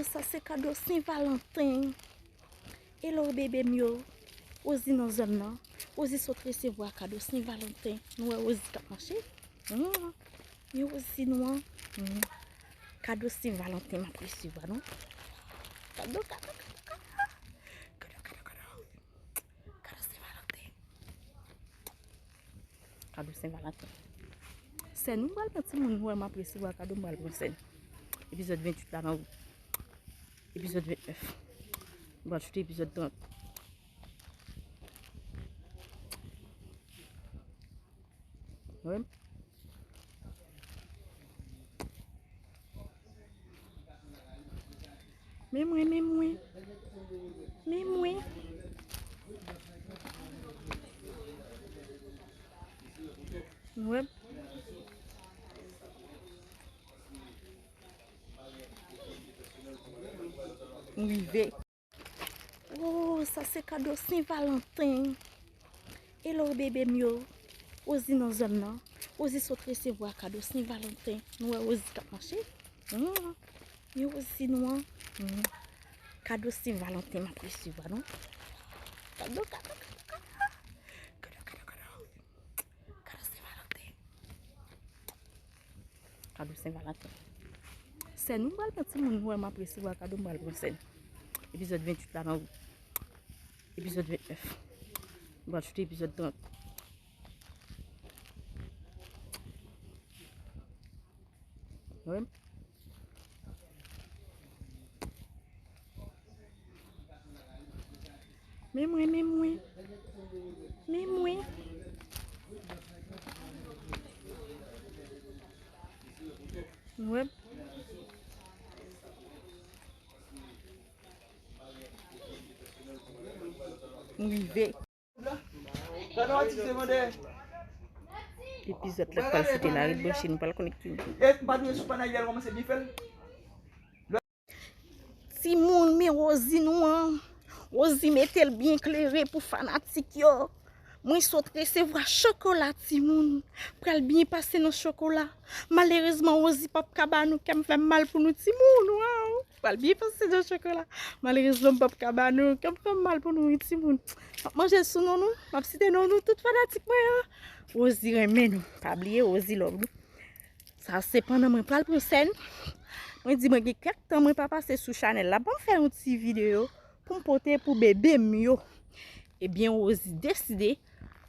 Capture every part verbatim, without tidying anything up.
Sa se kado Sen Valanten. Hello, bebe m yo. Rosie nan zòn nan. Rosie sot resevwa kado Sen Valanten. Nou wè Rosie k ap mache? Hmm. Men Rosie nou an. Hmm. Kado Sen Valanten m ap resevwa, non? Kado, kado, kado, kado. Kado, kado, kado. Kado Sen Valanten. Kado Sen Valanten. Sèn, m pral pran timoun, nou wè m ap resevwa kado, m pral pran sèn. Epizòd venntuit la nan wout. Epizòd ventnèf. M pral choute epizòd trant. Wi. Men mwen, men mwen. Men mwen. Wi. M rive. Oh, sa se kado Sen Valanten. Hello, bebe m yo. Rosie nan zòn nan. Rosie sot resevwa kado Sen Valanten. Nou wè Rosie k ap mache? Hmm. Men Rosie nou an. Hmm. Kado Sen Valanten m ap resevwa, non? Kado, kado, kado, kado. Kado, kado, kado, kado. Kado Sen Valanten. Kado Sen Valanten. Sèn, m pral pran timoun, nou wè m ap resevwa kado, m pral pran sèn. Epizòd venntuit la nan wout. Epizòd ventnèf. M pral choute epizòd trant. Wi. Men mwen, men mwen. Men mwen. Wi. M rive. Epizòd la k pral choute la, ret branche, nou pral konnen ki. Timoun, men Rosie nou an. Rosie mete l byen klere pou fanatik yo. Mwen sot resevwa chokola, timoun. Pral byen pase nan chokola. Malerezman, Rosie p ap ka ba nou, kè m fè m mal pou nou, timoun. Waw. Pral byen pase nan chokola. Malerezman, m p ap ka ba nou. Kè m fè m mal pou nou, wi, timoun. M ap manje sou non nou. M ap site non nou, tout fanatik mwen an. Rosie renmen nou. Pa bliye, Rosie love nou. Sa se pandan mwen pral pran sèn. Mwen di mwen gen kèk tan mwen pa pase sou chanèl la. Ban m fè yon ti videyo pou m pote pou bebe m yo. Ebyen, Rosie deside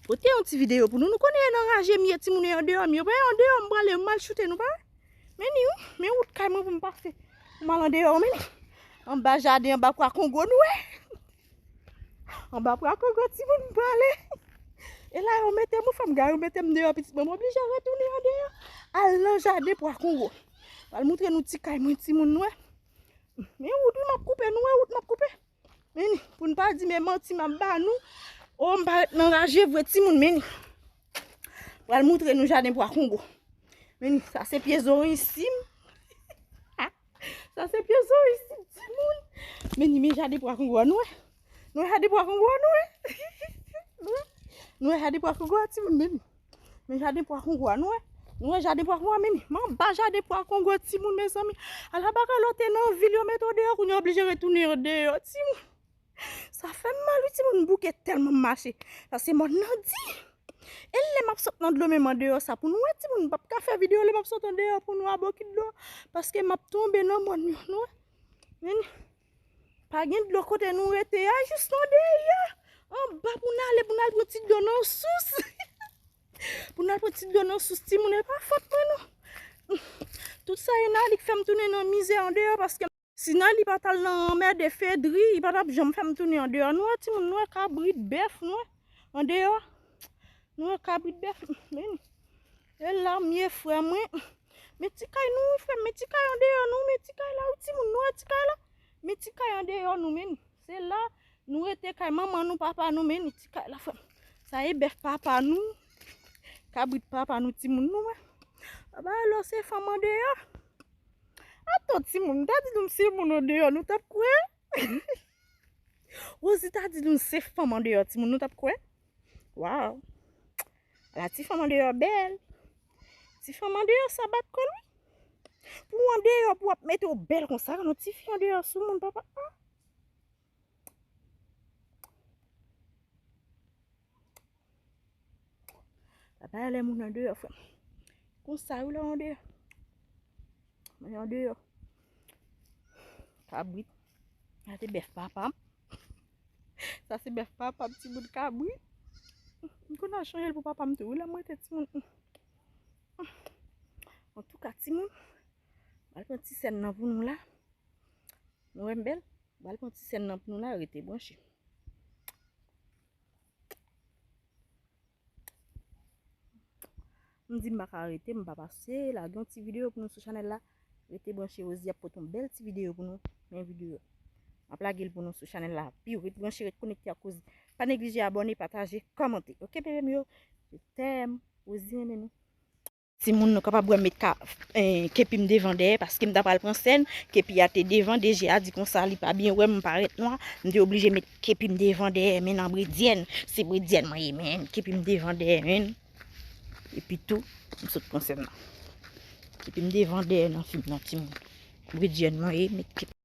pote yon ti videyo pou nou. Nou konnen nan raje m ye, timoun yo andeyò, m yo pa andeyò, m prale, m al choute, nou pa wè? Men ni, wi, men wout kay mwen pou m pase. Pou m al andeyò, men ni. Anba jaden, anba pwa kongo, nou wè. Anba pwa kongo, timoun, m prale. E la, yo mete m, ou fè m gare, yo mete m deyò, pitit mwen, m oblije retounen andeyò. Al nan jaden pwa kongo. Al moutre nou ti kay mwen, timoun, nou wè. Men wout, wi, m ap koupe, nou wè, wout, m ap koupe. Men ni, pou n pa di men manti m ap ba nou. O, m pa ret nan raje vre, timoun, men ni. Pral moutre nou jaden pwa kongo. Men ni, sa se pye zoranj isi m. Sa se pye zoranj isi m, timoun. Men ni, men jaden pwa kongo a, nou wè. Nou wè jaden pwa kongo a, nou wè. Nou wè jaden pwa kongo a, timoun, men ni. Men jaden pwa kongo a, nou wè. Nou wè jaden pwa kongo a, men ni. Men anba jaden pwa kongo, timoun, mezanmi. Ala bagay lò te nan vil, yo mete w deyò, kounye a oblije retounen andeyò, timoun. Sa fè m mal, wi, timoun, m bouke tèlman m mache. Paske mòn nan di. E lè m ap sot nan dlo, men m andeyò sa pou nou wè, timoun, m p ap ka fè videyo lè m ap sot andeyò pou nou a bò ki dlo. Paske m ap tonbe nan mòn yo, nou wè. Men ni. Pa gen dlo kote nou rete a, jis nou deyò. Anba pou n ale, pou n al pran ti dlo nan sous. Pou n al pran ti dlo nan sous, timoun, e pa fòt mwen, non. Tout sa e Nali k fè m tounen nan mizè andeyò, paske si Nali pa t al nan anmède Fedri, li pa t ap janm fè m tounen andeyò. Nou wè, timoun, nou wè kabrit, bèf, nou wè, andeyò. Nou wè kabrit, bèf, men ni. E la, m ye, frè mwen. Men ti kay nou, wi, frè m, men ti kay andeyò, nou, men ti kay la, wi, timoun, nou wè ti kay la. Men ti kay andeyò, nou, men ni. Se la, nou rete kay manman nou, papa nou, men ni ti kay la, frè m. Sa e bèf papa nou, kabrit papa nou, timoun, nou wè. Papa, alò se fanm andeyò. Ato, timoun, m ta di nou m se moun andeyò, nou t ap kwè? Rosie ta di nou se fanm andeyò, timoun, nou t ap kwè? Waw. Ala ti fanm andeyò bèl. Ti fanm andeyò sa bat kò l, wi. Pou w andeyò, pou w ap mete w bèl konsa, yon ti fi andeyò sou moun, papa. Ah. Papa, lè moun andeyò, frè. Konsa, wi, lè w andeyò. Mwen andeyò. Kabrit. Sa se bèf papa m. Sa se bèf papa m, timoun, kabrit. M konn al chanje l pou papa m tou, wi, lè m rete timoun. Antouka, timoun, m al pran ti sèn nan pou nou la. Nou wè m bèl? M al pran ti sèn nan pou nou la, rete branche. M di m pa ka rete, m pa pase, lage yon ti videyo pou nou sou chanèl la. Rete branche, Rosie ap pote yon bèl ti videyo pou nou. Men videyo. M ap lage l pou nou sou chanèl la. Pi rete branche, rete konekte ak Rosie. Pa neglije abòne, pataje, kòmante. Oke, bebe m yo? Je t'aime. Rosie renmen nou. Timoun, nou kapab wè m met ka, eh, kepi m devan dèyè, paske m ta pral pran sèn, kepi a te devan, deje a di konsa li pa byen wè m parèt nwa, m te oblije met kepi m devan dèyè, men nan bredyèn, se bredyèn mwen ye, men kepi m devan dèyè, men. Epi tou, m sot pran sèn nan. Kepi m devan dèyè nan fim nan, timoun. Bredyèn mwen ye, met kepi.